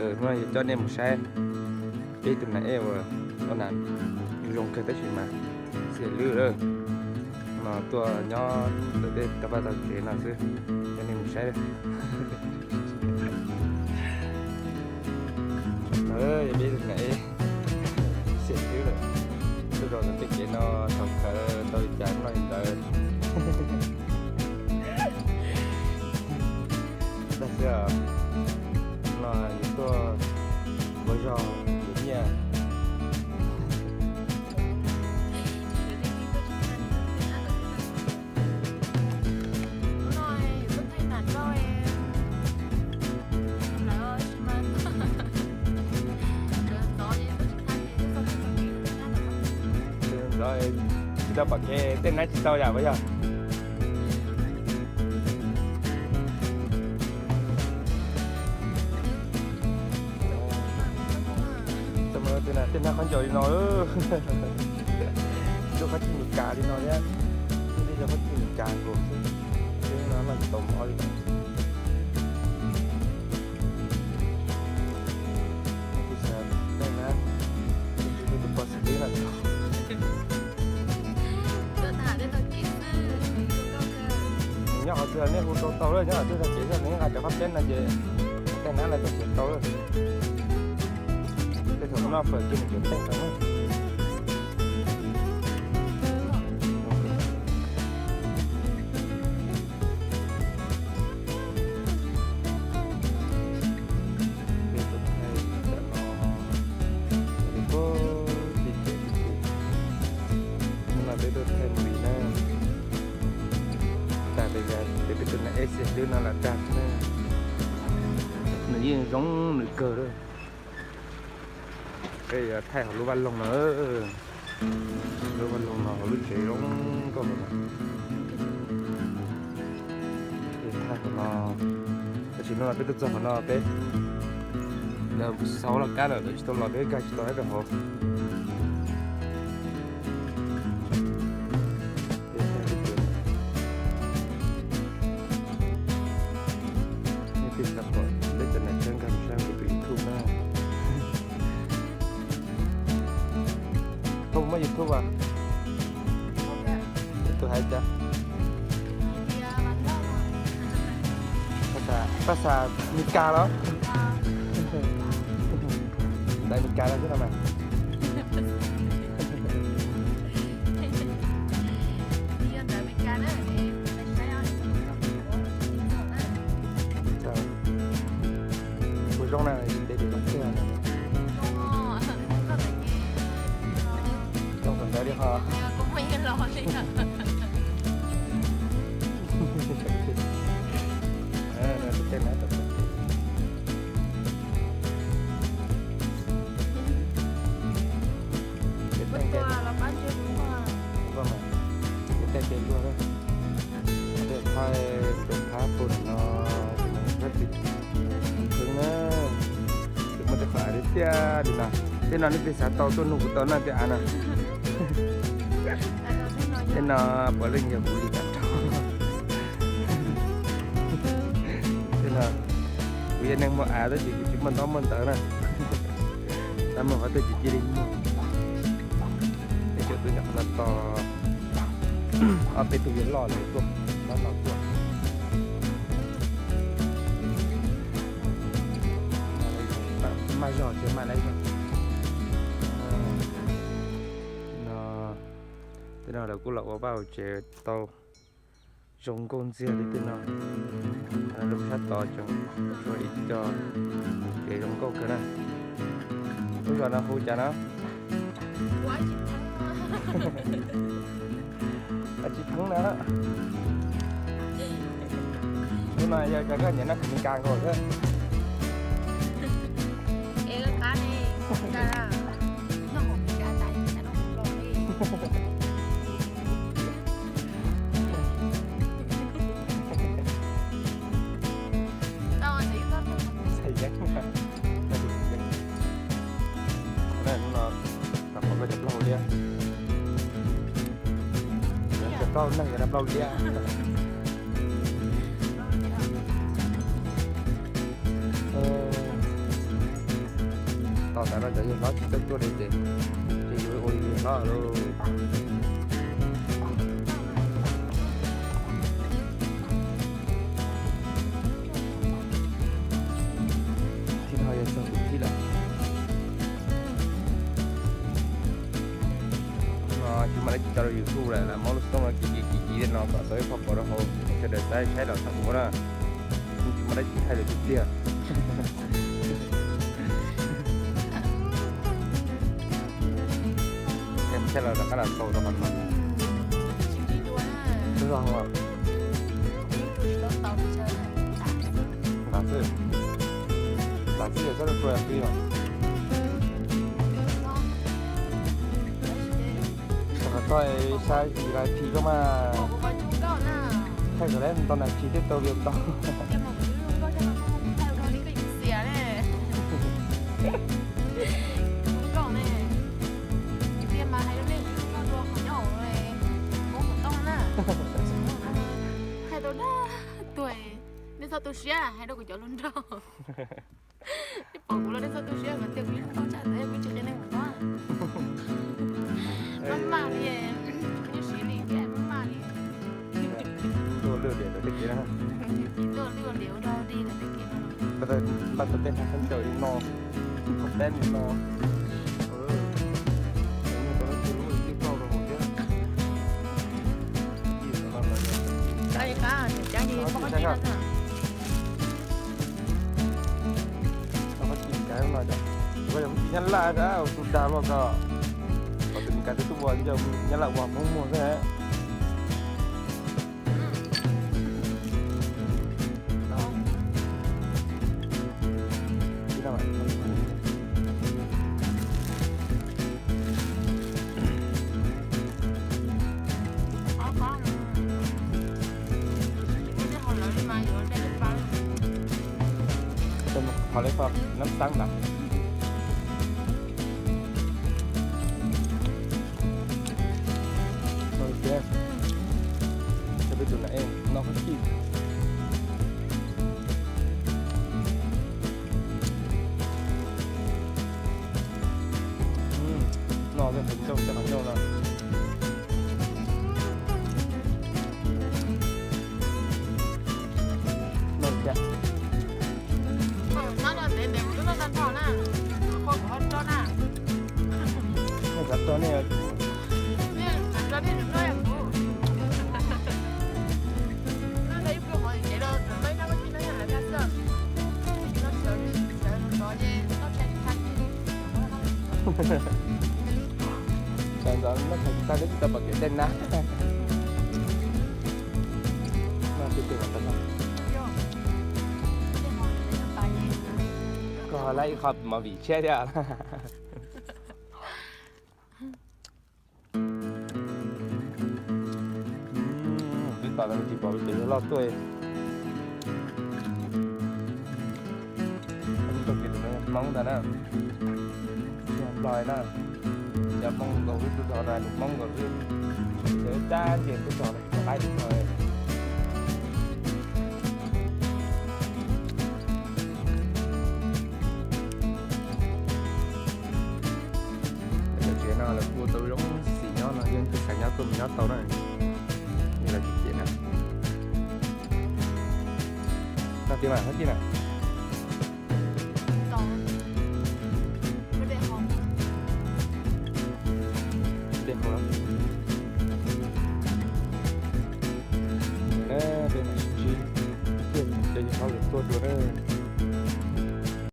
Hnub no yuav coj nej mus saib peb tus nas ej uas ua nas zoo kawg tab sis mas xiam lwb lawm. No tuaj nyob ntawm tej tau vaj tau tsev no xwb, coj nej mus saib. Yog peb tus nas ej xiam lwb lawm, tuaj zov ntawm tej kev no thaum khawv tau li cas noj li ntawd. Tag xwb os, no yuav tuaj ua zog yuav nyiaj. Tsis tau pom kev tej nab tsis tau yam puas yog? Tej nab qhov ncauj li no, tsis zoo qhov chaw Meskas li no thiab, tej yog qhov chaw Meskas nkaus xwb, tej no noj tsis tau mov li no. Tej nab, tus pog xws li no. Nyob qhov twg nej hu rau tau lawm, nyob qhov twg tau kev xwb, nws nqa cov qhab peb no ces tej nab lawv tuaj tsev tau lawm. Tej thaum noj fawm kiag nws cov teeg tau na. Hnub no peb tuaj thaij movie na, tag peb, peb tus nas ej xiam lwb no lam tag na. Nws yeej zoo nws kawg lawm. Peb yuav thaij hauv lub vaj loog no, lub vaj loog no hauv lub tsev zoo nkauj heev. Peb thaij qhov no, tab sis hnub no peb tuaj txog qhov no peb, lawv xauv laj kab lawm, lawv tsis tau los, peb nkag tsis tau rau hauv. Nej twb xav pom peb cov nas tshawb nkag mus saib kuv tus YouTube na. Koj puas muaj YouTube as? Tus hais cas? Paj xas Meskas los? Ntawv Meskas los xwb no mas. Kuv zoo na, ntev tim los tiag. Zoo tom ntawd li ho. Tej thaij tus phab pum no, phab tim pheeb na, tus muaj tej qhov av tiag tiag li no. Tej no nej twb xav tau tuaj nug kuv tau na tej av no. Tej no puav leej yog kuv li tag nrho. Tej no kuv yog neeg muaj av tab sis kuv tsis muaj ntaub muaj ntawv na. Tab muaj qhov twg ces cia li muag. Peb cov tuaj nyom qhov no tos ob peb tug yuav loj lawm tuaj, loj no tuaj. Maj zog tsis maj laib zog. No, tej no lawv kuj los ua vaj ua tsev tau zoo nkauj ntxiag li tej no. Lub sab tod tseem tshuav ib co kev zoo nkauj kawg na. Lub zos no hu cas no? Tsis theeb na. Lub no yog cov koj nyiam noj khoom Meskas nkaus xwb. Hnub no rau pom koj cov plaub hau liab. Cov plaub hau neeg, cov no plaub hau liab. Tos tas no cov yawg hlob tsis txawj tuaj li ces, ces yuav ua yawg hlob lauj. Txij no yog txog kuv txij lawm. No tsis muaj dab tsi tso rau YouTube lawm, lam muab lub xoob no kiv kiv kiv kiv li no kom tau ib qho pov rau hauv sawv daws saib saib los txog kuv na. Tsis muaj dab tsi thaij lawm tiag tiag. Em, saib los rov qab los tau rau qhov no. Tsis zog. Nqa xwb. Nqa xwb yog txhob rau tua pib os. Rau qhov txog saib V I P koj mas. Thaij kom lawv tau nas this thiaj tau view ntau. Hais tau dag tuag, nej txhob tu siab hais rau kuv cov hluas nraug. Nej pom kuv los nej txhob tu siab, kuv tias kuv yeej muaj tshaj tawm kuv tsis qhia nej mus no. Maj mam li, kuv yeej siv li thiab, maj mam li. Tuaj lwj diam rau tej kev na. Tuaj lwj diam ua rau dig rau tej kev no. Npaj tau tej qhov chaw li no, qhov peb li no. Cov li qab, cov li poj qab tij na. Koj yog tus Nyab Laj, tus dag luaj koj. Kom tus Meskas twb tuaj ua, yog Nyab Laj ua Hmoob muag xwb. Thov lawv kho nab xab ntag. Ua li tias, cov peb tus na es no koj tij. No tej qhov ncauj, tej qhov ncauj no. No tiag. Nej xav tog nej. Sawv ntxov noj tshais tsis tag thiab tsis tau pom kev tej na. Noj twg twg los tau no. Koj lab ib qho movie tshiab thiab. Twb tom no tsis pom cov yawg loj tuaj. Tau kev tus no Hmoob ntag na. Yog Nplog na. Cov Hmoob nkaus wb tub rog na, lus Hmoob nkaus wb. Cov wb tab ntsia tub rog, qaib tub rog. Cov tsev no lawv kuj tau zoo xim nyob no, yeej twb xav nyob tuaj mus nyob tau na. Li lawv tsev na. Koj tij mas, koj tij na. Dej haus. Peb mam sib ntsib tiag, cov yawg hlob lawv tuaj dua na.